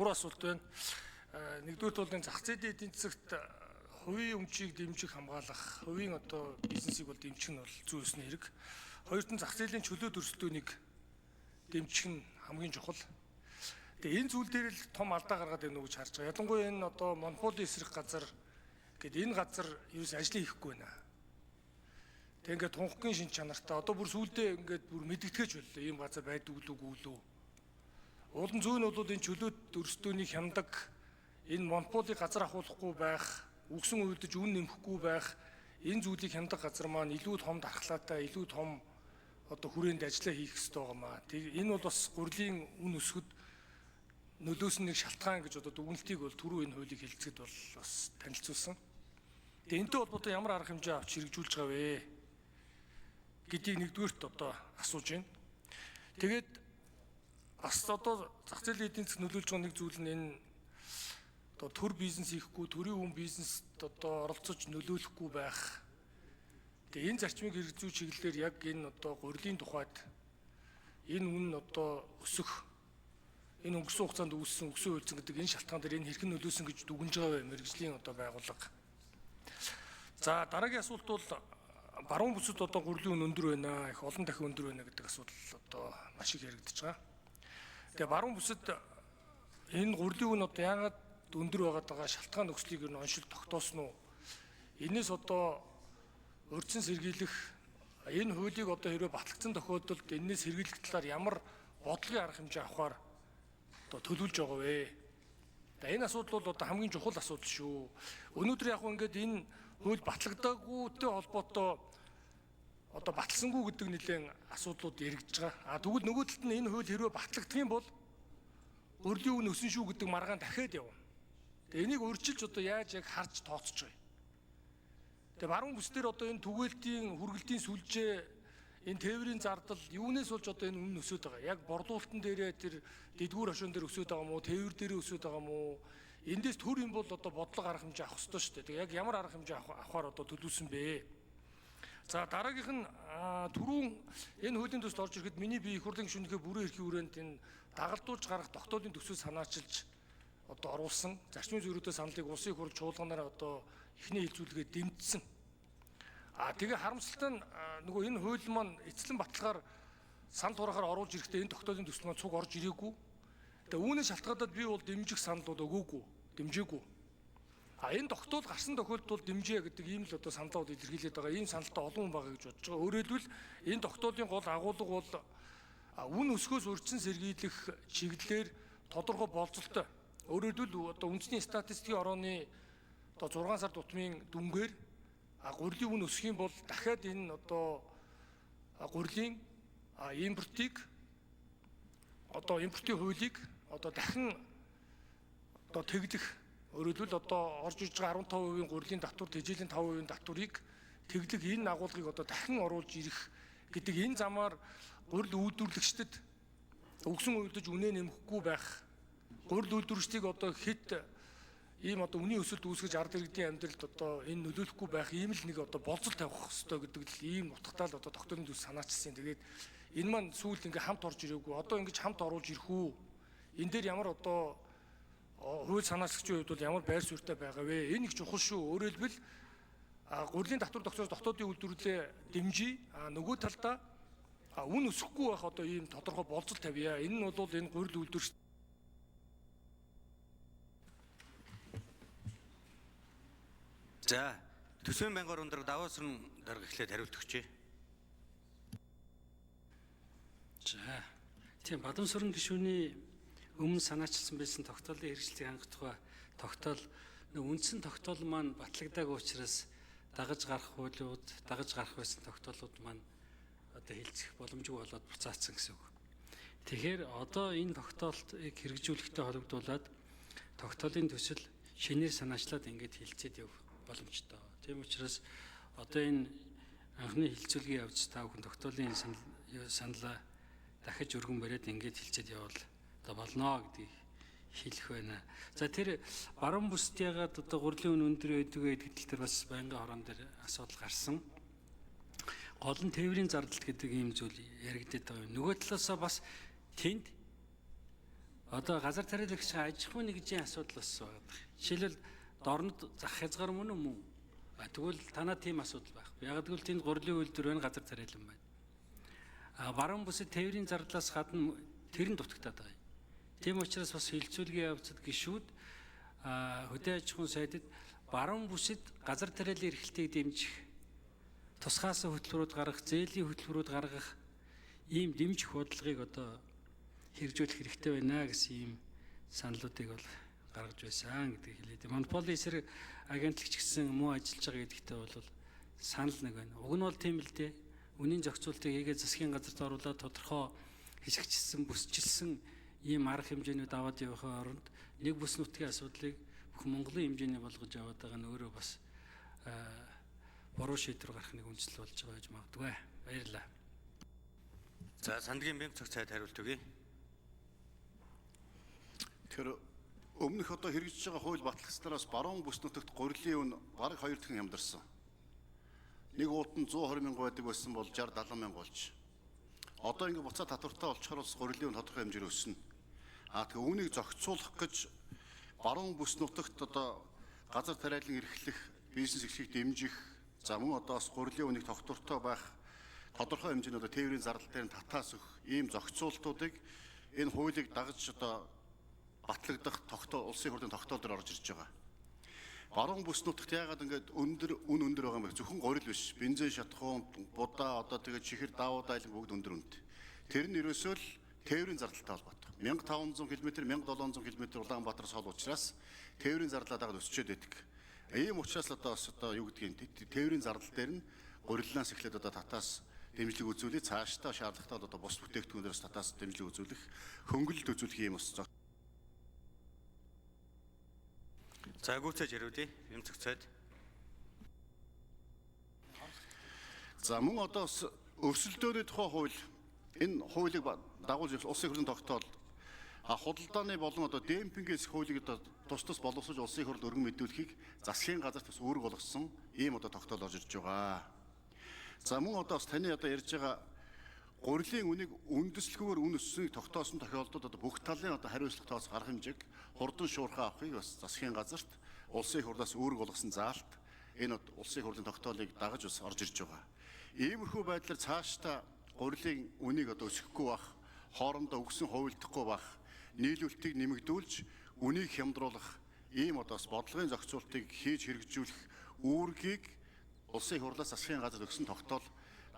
Гурван асуулт байна. Нэгдүгээрт бол энэ зах зээлийн эдийн засагт хувийн өмчийг дэмжих, хамгаалах, хувийн одоо бизнесийг бол дэмжих нь бол зүй ёсны хэрэг. Хоёрт нь зах зээлийн чөлөө өрсөлдөөнийг дэмжих нь хамгийн чухал. Тэгээ энэ зүйл дээр л том алдаа гаргаад байна уу гэж харж байгаа. Ялангуяа энэ одоо монополийн эсрэг газар гээд энэ газар ерөөс ажлыг хийхгүй байна. Тэг ингээд тунхгийн шин чанартай одоо бүр сүүлдээ ингээд бүр мэдгэтгэж боллоо. Ийм газар байдаг үгүй лүү. Улам зүй нь бол энэ чөлөөт өрсөлдөөнийг хямдаг, энэ монополийг газар ахуулахгүй байх, үгсэн уйлдаж үн нэмэхгүй байх энэ зүйлийг хямдаг газар маань илүү том дархлаатай, илүү том одоо хүрээнд ажиллаа хийх ёстой байгаа маа. Тэг энэ бол бас гурилын үн өсгөд нөлөөсөн нэг шалтгаан гэж одоо дүгнэлтийг бол түрүү энэ хуулийг хэлцэхэд бол бас танилцуулсан. Тэгээ энэтэй холбоотой ямар арга хэмжээ авч хэрэгжүүлж байгаа вэ гэдгийг нэгдүгээрт одоо асууж байна. Тэгээд бас одоо зах зээлийн эдийн засаг нөлөөлж байгаа нэг зүйл нь энэ одоо төр бизнес хийхгүй, төрийн хүн бизнест одоо оролцож нөлөөлөхгүй байх. Тэгээ энэ зарчмыг хэрэгжүүл чиглэлээр яг энэ одоо гурилын тухайд энэ үн одоо өсөх, энэ өнгөрсөн хугацаанд үүссэн өксөн үйлцэн гэдэг энэ шалтгаан дээр энэ хэрхэн нөлөөсөн гэж дүгнж байгаа вэ мэргэжлийн одоо байгууллага. За дараагийн асуулт бол баруун бүсэд одоо гурилын үн өндөр байна, их олон дахин өндөр байна гэдэг асуудал одоо маш их яригдж байгаа. Тэгээ баруун бүсэд энэ гурилын үн одоо яагаад өндөр байгаад байгаа шалтгаан нөхцөлийг ер нь оншил тогтоосон уу? Энээс одоо урьдчилан сэргийлэх энэ хуулийг одоо хэрвээ батлагдсан тохиолдолд энээс сэргийлэх талаар ямар бодлогын арга хэмжээ авахар одоо төлөвлөж байгаа вэ? За энэ асуудал бол одоо хамгийн чухал асуудал шүү. Өнөөдөр яг ингээд энэ хууль батлагдаагүйтэй холбоотой одоо баталсангүй гэдэг нэлээн асуудлууд яригдж байгаа. А тэгвэл нөгөө талд нь энэ хууль хэрвээ батлагдах юм бол гурилын үн өсөн шүү гэдэг маргаан дахиад явна. Тэгээ энийг урьдчилж одоо яаж яг харж тооцож байгаа юм. Тэгээ баруун бүс дээр одоо энэ түгээлтийн хүргэлтийн сүлжээ, энэ тээврийн зардал юунаас болж одоо энэ үн өсөд байгаа. Яг борлуулалтын дээрээ тэр дэдгүүр хошуун дээр өсөд байгаа юм уу, тээвэр дээрээ өсөд байгаа юм уу? Эндээс төр юм бол одоо бодлого арга хэмжээ авах ёстой шүү дээ. Тэгээ яг ямар арга хэмжээ авахар одоо төлөвлөсөн бэ? За дараагийнх нь түрүүн энэ хуулийн төсөлд орж ирэхэд миний би их хурлын гишүүнийхээ бүрэн эрхийн хүрээнд энэ дагалдуулж гаргах тогтоолын төсөл санаачилж одоо оруулсан зарчмын зөрүүтэй саналыг улсын их хурл чуулганаараа одоо эхний хилцүүлгээ дэмжсэн. А тэгээ харамсалтай нь нөгөө энэ хууль маань эцлэн баталгаар санал хураахаар оруулж ирэхдээ энэ тогтоолын төсөл маань цуг орж ирээгүй. Тэгээ үүнээс шалтгаалаад би бол дэмжих саналууд өгөөгүй, дэмжээгүй. А энэ тогтоол гарсан тохиолдолд дэмжээ гэдэг ийм л одоо саналууд илэрхийлээд байгаа. Ийм саналтай олон хүн байгаа гэж бодож байгаа. Өөрөөр хэлбэл энэ тогтоолын гол агуулга бол үн өсгөөс урьдчилан сэргийлэх чиглэлээр тодорхой болцолтой. Өөрөөр хэлбэл одоо үндэсний статистикийн орооны одоо 6 сар тутмын дүнгээр гурилын үн өсөх юм бол дахиад энэ одоо гурилын импортыг одоо импортын хуулийг одоо дахин одоо тэглэх. Өөрөөр хэлбэл одоо орж ирж байгаа 15% гурилын татвар, тэжээлийн 5% татварыг тэглэх энэ агуулгыг одоо дахин оруулж ирэх гэдэг энэ замаар гурил үйлдвэрлэгчдэд өгсөн үйлдэж үнэ нэмэхгүй байх, гурил үйлдвэрлэгчдийг одоо хэд ийм одоо үнийн өсөлт үүсгэж ард иргэдийн амьдралд одоо энэ нөлөөлөхгүй байх ийм л нэг одоо болцол тавих ёстой гэдэг л ийм утгатай л одоо тогтоолын төсөл санаачилсан. Тэгээд энэ маань сүүлд ингээ хамт орж ирээгүй. Одоо ингэж хамт оруулж ирэх үү? Энэ дээр ямар одоо хууль санаачлагчийн хувьд бол ямар байр суурьтай байгаа вэ? Энэ их чухал шүү. Өөрөөр хэлбэл гурилын татвар тогтоож дотоодын үйлдвэрлэлээ дэмжиж, нөгөө талдаа үн өсөхгүй байх одоо ийм тодорхой болцол тавья. Энэ нь бол энэ гурил үйлдвэрлэгч За төсвийн байнгын өндөр Даваасран дарга эхлээд хариулт өгчээ. За тийм Бадамсуран гишүүний өмнө санаачилсан байсан тогтоолын хэрэгжлийг хангах тухай тогтоол нэг үндсэн тогтоол маань батлагдаагүй учраас дагаж гарах хуулиуд, дагаж гарах байсан тогтоолууд маань одоо хилцэх боломжгүй болоод буцаацсан гэсэн үг. Тэгэхээр одоо энэ тогтоолтыг хэрэгжүүлэхтэй холбогдуулаад тогтоолын төсөл шинээр санаачлаад ингээд хилцээд явах боломжтой. Тийм учраас одоо энэ анхны хилцүүлгийн явц та бүхэн тогтоолын саналаа дахиж өргөн бариад ингээд хилцээд явбал одоо болно гэдгийг хэлэх байна. За тэр баруун бүсд ягаад одоо гурилын үн өндөр байдаг вэ гэдэг тал дээр бас байнгын хорон дээр асуудал гарсан. Гол нь тээврийн зардал гэдэг ийм зүйл яригдаад байгаа юм. Нөгөө талаасаа бас тэнд Одоо газар тариалагч аж ахуйн нэгжийн асуудал бас байгаа. Жишээлбэл дорнод зах хязгаар мөн үү мөн. Тэгвэл танаа тийм асуудал байхгүй. Яг гэвэл тэнд гурилын үйлдвэр байна, газар тариалан байна. А баруун бүсэд тээврийн зардлаас гадна тэр нь дутагтаад байгаа юм. Тийм учраас бас хилцүүлгийн явцад гишүүд хөдөө аж ахуйн сайдад баруун бүсэд газар тариалан эрхлэлтийг дэмжих, тусгаасан хөтөлбөрүүд гаргах, зээлийн хөтөлбөрүүд гаргах ийм дэмжих бодлогыг одоо хэрэгжүүлэх хэрэгтэй байна гэсэн ийм саналуудыг бол гаргаж байсан гэдгийг хэлээд. Монополийн эсрэг агентлагч гэсэн муу ажиллаж байгаа гэдэгтээ бол санал нэг байна. Уг нь бол тийм л дээ. Үнийн зохицуултыг хийгээд засгийн газарт оруулаад тодорхой хэсэгчилсэн, бүсчилсэн ийм арга хэмжээнүүд аваад явахын оронд нэг бүс нутгийн асуудлыг бүх Монголын хэмжээний болгож яваад байгаа нь өөрөө бас буруу шийдвэр гарах нэг үндсэл болж байгаа гэж магадгүй. Баярлалаа. За сандгийн бямба цог цайд хариулт өгье. Тэгэхээр өмнөх одоо хэрэгжиж байгаа хууль батлагдсанараас баруун бүс нутагт гурилын үн бараг 2 дахин хямдарсан. Нэг уут нь 120 мянга байдаг байсан бол 60 70 мянга болж. Одоо ингээ буцаа татвартай олчхоор бас гурилын үн тодорхой хэмжээгээр өснө. А тэгэхээр үүнийг зохицуулах гэж баруун бүс нутагт одоо газар тариалан эрхлэх, бизнес эрхийг дэмжих, за мөн одоо бас гурилын үнийг тогтвортой байх тодорхой хэмжээний одоо тээврийн зардал дээр нь татаас өгөх ийм зохицуултуудыг энэ хуулийг дагаж одоо батлагдах тогтоол улсын хурлын тогтоол дээр орж ирж байгаа. Баруун бүс нутагт яагаад ингээд өндөр үн өндөр байгаа юм бэ? Зөвхөн гурил биш. Бензин шатхуун, будаа одоо тэгээд чихэр даавууд айлан бүгд өндөр үнэтэй. Тэр нь ерөөсөө л тээврийн зардалтай холбоотой. 1500 км, 1700 км Улаанбаатараас хол учраас тээврийн зардлаа дагаад өсчөөд байдаг. Ийм учраас л одоо бас одоо юу гэдгийг тээврийн зардал дээр нь гурилнаас эхлээд одоо татаас дэмжлэг үзүүлэх, цаашдаа шаардлагатай одоо бус бүтээгдэхүүнээс татаас дэмжлэг үзүүлэх, хөнгөлөлт үзүүлэх ийм бас За гүйцээж хариулъя. Бямба цог цайд. За мөн одоо бас өрсөлдөөний тухай хууль энэ хуулийг дагуулж улсын хурлын тогтоол худалдааны болон одоо демпингийн эсэх хуулийг одоо тус тус боловсруулж улсын хурлд өргөн мэдүүлэхийг засгийн газарт бас үүрэг болгосон ийм одоо тогтоол орж ирж байгаа. За мөн одоо бас таны одоо ярьж байгаа гурилын үнийг үндэслэхгүйгээр үн өссөнийг тогтоосон тохиолдолд одоо бүх талын одоо хариуцлага тооцох арга хэмжээг хурдан шуурхай авахыг бас засгийн газарт улсын хурлаас үүрэг болгосон заалт энэ улсын хурлын тогтоолыг дагаж бас орж ирж байгаа. Иймэрхүү байдлаар цаашдаа гурилын үнийг одоо өсөхгүй бах, хоорондоо өгсөн хувилдахгүй бах, нийлүүлэлтийг нэмэгдүүлж үнийг хямдруулах ийм одоо бас бодлогын зохицуултыг хийж хэрэгжүүлэх үүргийг улсын хурлаас засгийн газар өгсөн тогтоол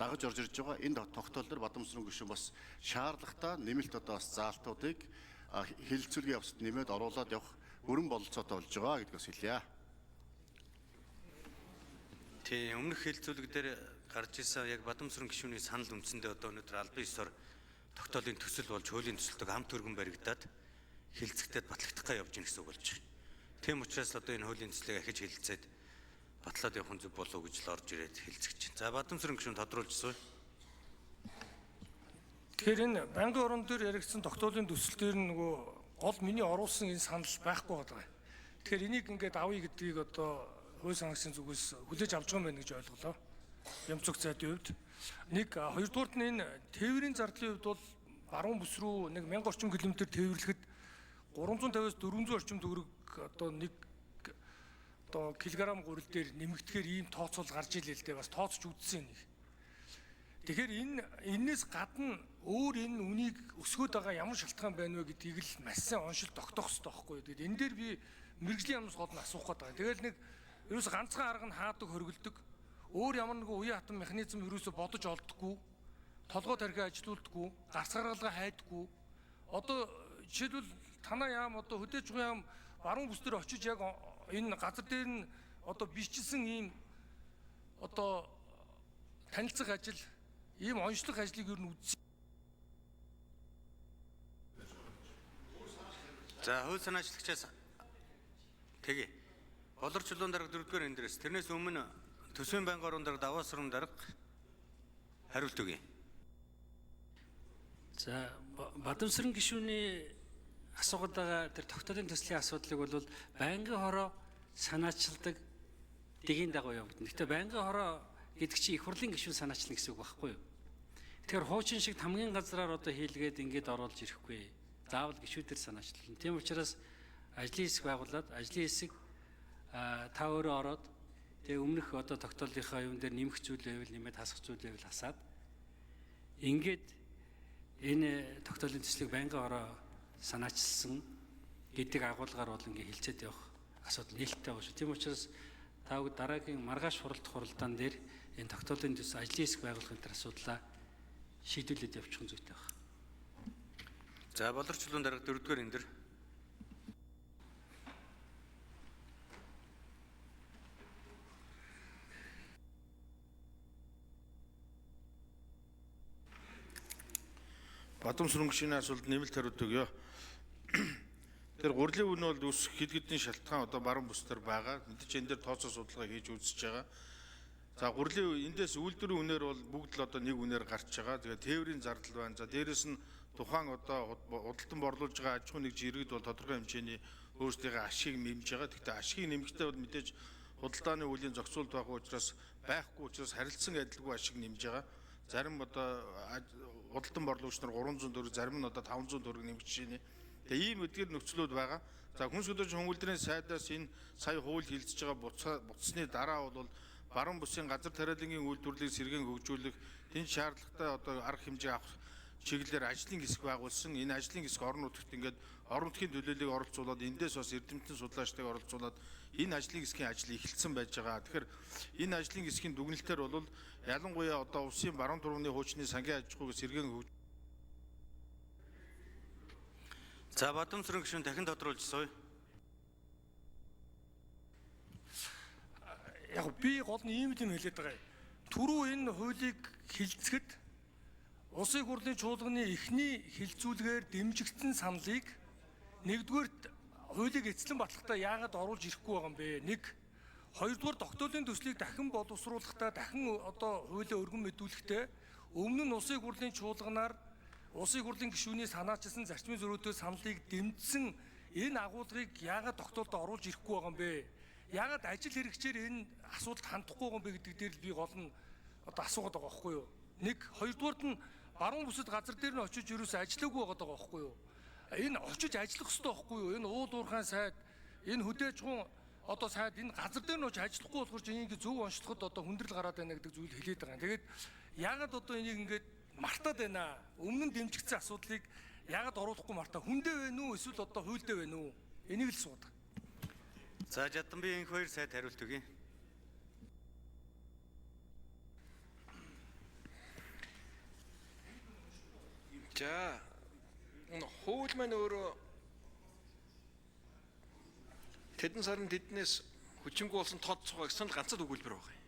дагаж орж ирж байгаа. Энэ тогтоол дээр Бадамсрын гишүүн бас шаардлагатай нэмэлт одоо бас заалтуудыг хэлэлцүүлгийн явцад нэмээд оруулаад явах бүрэн бололцоотой болж байгаа гэдгийг бас хэлье. Тийм өмнөх хэлэлцүүлэг дээр гарч ирсэн яг Бадамсрын гишүүний санал үндсэндээ одоо өнөөдөр албан ёсоор тогтоолын төсөл болж хуулийн төсөлтөг хамт өргөн баригдаад хэлэлцэгдээд батлагдах га явж гин гэсэн үг болж байна. Тийм учраас одоо энэ хуулийн төслийг ахиж хэлэлцээд батлаад явах нь зөв болов уу гэж л орж ирээд хэлэлцэж байна. За Бадамсрын гишүүн тодруулж сууя. Тэгэхээр энэ байнгын орон дээр яригдсан тогтоолын төсөл дээр нөгөө гол миний оруулсан энэ санал байхгүй байгаа. Тэгэхээр энийг ингээд авъя гэдгийг одоо хууль санагчдын зүгээс хүлээж авч байгаа юм байна гэж ойлголоо. Бямба цог цайдын хувьд нэг хоёрдугаарт нь энэ тээврийн зардлын хувьд бол баруун бүс рүү нэг 1000 орчим километр тээвэрлэхэд 350-аас 400 орчим төгрөг одоо нэг одоо килограмм гурил дээр нэмэгдэхээр ийм тооцоол гарч илээ л дээ, бас тооцож үзсэн нэг. Тэгэхээр энээс гадна өөр энэ үнийг өсгөөд байгаа ямар шалтгаан байна вэ гэдгийг л маш сайн оншил тогтоох хэрэгтэй байхгүй юу. Тэгээд энэ дээр би мэргэжлийн яамнаас гол нь асуух гээд байгаа. Тэгэл нэг ерөөс ганцхан арга нь хаадаг хөргөлдөг. Өөр ямар нэгэн уян хатан механизм ерөөсө бодож олдохгүй, толгой тархиа ажилуулдаггүй, гарц гаргалгаа хайдаггүй. Одоо жишээлбэл танаа яам одоо хөдөө аж ахуйн яам баруун бүс дээр очиж яг энэ газар дээр нь одоо бичсэн ийм одоо танилцах ажил, ийм онцлог ажлыг ер нь үзсэн. За хууль санаачлагчаас тэгье. Болор чулуун дарга 4-р эндрэс. Тэрнээс өмнө төсвийн байнгын орон дарга Даваасрам дарга хариулт өгье. За Бадамсрын гишүүний асуугаад байгаа тэр тогтоолын төслийн асуудлыг бол байнгын хороо санаачилдаг дэгийн дагуу явагдана. Гэхдээ байнгын хороо гэдэг чинь их хурлын гишүүн санаачлна гэсэн үг байхгүй юу? Тэгэхээр хуучин шиг тамгын газраар одоо хийлгээд ингээд оруулж ирэхгүй. Заавал гишүүдээр санаачлална. Тийм учраас ажлын хэсэг байгуулад ажлын хэсэг та өөрөө ороод тэгээ өмнөх одоо тогтоолынхаа юм дээр нэмэх зүйл байвал нэмээд, хасах зүйл байвал хасаад ингээд энэ тогтоолын төслийг байнгын ороо санаачилсан гэдэг агуулгаар бол ингээ хилцээд явах асуудал нээлттэй байгаа шүү. Тийм учраас та бүхэн дараагийн маргааш хуралдах хуралдаан дээр энэ тогтоолын төсөл ажлын хэсэг байгуулах энэ төр асуудлаа шийдвэрлээд явуучих нь зүйтэй байна. За, Болор чулуун дарга дөрөвдүгээр энэ дэр. Бадамсүрэн гишүүний асуулт нэмэлт хариулт өгье. Тэр гурилын үн бол өсөх хэд хэдэн шалтгаан одоо баруун бүс дээр байгаа. Мэдээж энэ дээр тооцоо судалгаа хийж үзэж байгаа. За, гурилын эндээс үйлдвэрийн үнээр бол бүгд л одоо нэг үнээр гарч байгаа. Тэгээд тээврийн зардал байна. За, дээрэс нь тухайн одоо худалдан борлуулж байгаа аж ахуйн нэгж иргэд бол тодорхой хэмжээний өөрсдийнхээ ашигыг нэмж байгаа. Гэхдээ ашигыг нэмэхдээ бол мэдээж худалдааны үеийн зохицуулт байх учраас байхгүй учраас харилцан адилгүй ашиг нэмж байгаа. Зарим одоо худалдан борлуулагч нар 300 төгрөг, зарим нь одоо 500 төгрөг нэмэх жишээ нэ. Тэгээ ийм эдгээр нөхцлүүд байгаа. За, хүнс хөдөлж хүмүүлдрийн сайдаас энэ сая хууль хилцэж байгаа буцсны дараа бол баруун бүсийн газар тариалангийн үйлдвэрлэлийг сэргээн хөгжүүлэх тэн шаардлагатай одоо арга хэмжээ авах чиглэлээр ажлын хэсэг байгуулсан. Энэ ажлын хэсэг орон нутагт ингээд орон нутгийн төлөөллийг оролцуулаад, эндээс бас эрдэмтэн судлаачдыг оролцуулаад энэ ажлын хэсгийн ажил эхэлсэн байж байгаа. Тэгэхээр энэ ажлын хэсгийн дүгнэлтээр бол ялангуяа одоо улсын баруун турганы хуучны сангийн аж ахуйг сэргээн хөгж За, Бадамсүрэн гишүүн дахин тодруулж сууя. Яг би гол нь ийм юм хэлээд байгаа юм. Түрүү энэ хуулийг хилцэхэд Улсын хурлын чуулганы эхний хилцүүлгээр дэмжигдсэн саналыг нэгдүгээр хуулийг эцлэн батлахдаа яагаад оруулж ирэхгүй байгаа юм бэ? Нэг, хоёрдугаар тогтоолын төслийг дахин боловсруулахдаа, дахин одоо хуулиа өргөн мэдүүлэхдээ өмнө нь Улсын хурлын чуулганаар Улсын хурлын гишүүний санаачилсан зарчмын зөрүүтэй саналыг дэмжсэн энэ агуулгыг яагаад тогтоолдод оруулж ирэхгүй байгаа юм бэ? Яагаад ажил хэрэгчээр энэ асуудалд хандахгүй байгаа юм бэ гэдэг дээр л би гол нь одоо асуугаад байгаа байхгүй юу? Нэг, хоёрдугаарт нь баруун бүсэд газар дээр нь очиж ерөөсөө ажиллаагүй байгаа байхгүй юу? Энэ очиж ажиллах хэрэгтэй байхгүй юу? Энэ уул уурхайн сайд, энэ хөдөөжхүүн одоо сайд энэ газар дээр нь очиж ажиллахгүй болохоор чи ингэ зөв онцлоход одоо хүндрэл гараад байна гэдэг зүйл хэлээд байгаа юм. Тэгээд яагаад одоо энийг ингээд мартаад байна? Өмнө нь дэмжигдсэн асуудлыг яагаад оруулахгүй мартаа? Хүндээ байна уу? Эсвэл одоо хуульдээ байна уу? Энийг л суудаг. За, Жаданби инх хоёр сайд хариулт өгье. За, энэ хууль маань өөрөө тэдэн сарын тэднээс хүчингүй болсон тод цугаа гэсэн л ганцад өгүүлбэр байгаа юм.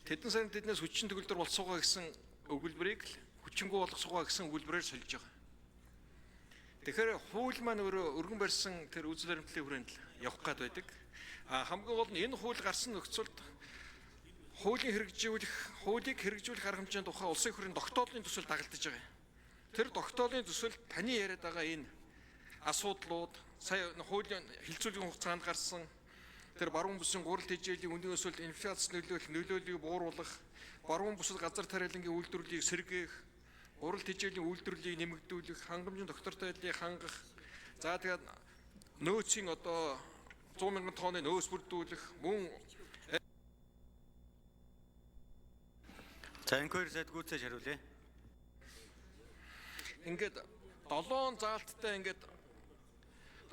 Тэдэн сарын тэднээс хүчин төгөлдөр болцсуугаа гэсэн өгүүлбэрийг л хүчингүй болгосуугаа гэсэн өгүүлбэрээр сольж байгаа. Тэгэхээр хууль маань өөрөө өргөн барьсан тэр үзэл баримтлалын хүрээнд л явах гад байдаг. А хамгийн гол нь энэ хууль гарсан нөхцөлд хуулийн хэрэгжүүлэх, хуулийг хэрэгжүүлэх арга хэмжээний тухай улсын хурлын тогтоолын төсөл дагалдаж байгаа юм. Тэр тогтоолын төсөл таны яриад байгаа энэ асуудлууд сая хуулийн хилцүүлгийн хугацаанд гарсан тэр баруун бүсийн гурил тэжээлийн үнийн өсөлт, инфляц нөлөөлөх, нөлөөллийг бууруулах, баруун бүсэд газар тариалангийн үйлдвэрлэлийг сэргээх, гурил тэжээлийн үйлдвэрлэлийг нэмэгдүүлэх, хангамжийн доктортой байдлыг хангах, за тэгээд нөөцийн одоо 100 мянган тонны нөөц бүрдүүлэх, мөн За, инх хоёр сайд гүйцээж хариулъя. Ингээд долоон заалттай ингээд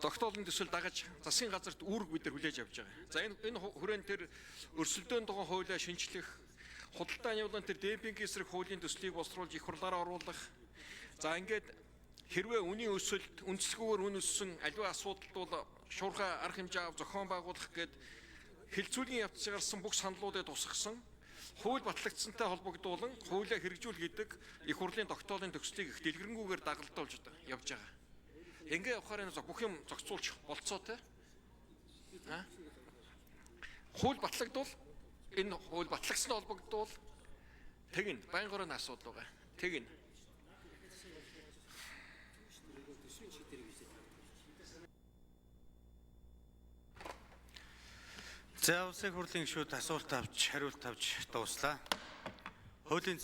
тогтоолын төсөл дагаж засгийн газарт үүрэг бид нар хүлээж авч байгаа. За, энэ хүрээнд тэр өрсөлдөөн тухайн хуулиа шинчлэх, худалдаа явуулан тэр демпинг эсрэг хуулийн төслийг боловсруулж их хурлаараа оруулах. За, ингээд хэрвээ үнийн өсөлт, үнэлсгүйгээр үн өссөн аливаа асуудалд бол шуурхай арга хэмжээ ав зохион байгуулах гээд хилцүүлгийн явцыг гарсан бүх саналуудыг тусгасан хууль батлагдсантай холбогдуулан хуулиа хэрэгжүүл гэдэг их хурлын тогтоолын төслийг их дэлгэрэнгүйгээр дагалдуулж явж байгаа. Ингээ явахаар энэ бүх юм зохицуулж болцоотой. Хууль батлагдвал энэ хууль батлагдсан холбогдвол тэгнь байнгын асуудал байгаа. Тэгнь. За, улсын хурлын гишүүд асуулт авч хариулт авч дууслаа. Хуулийн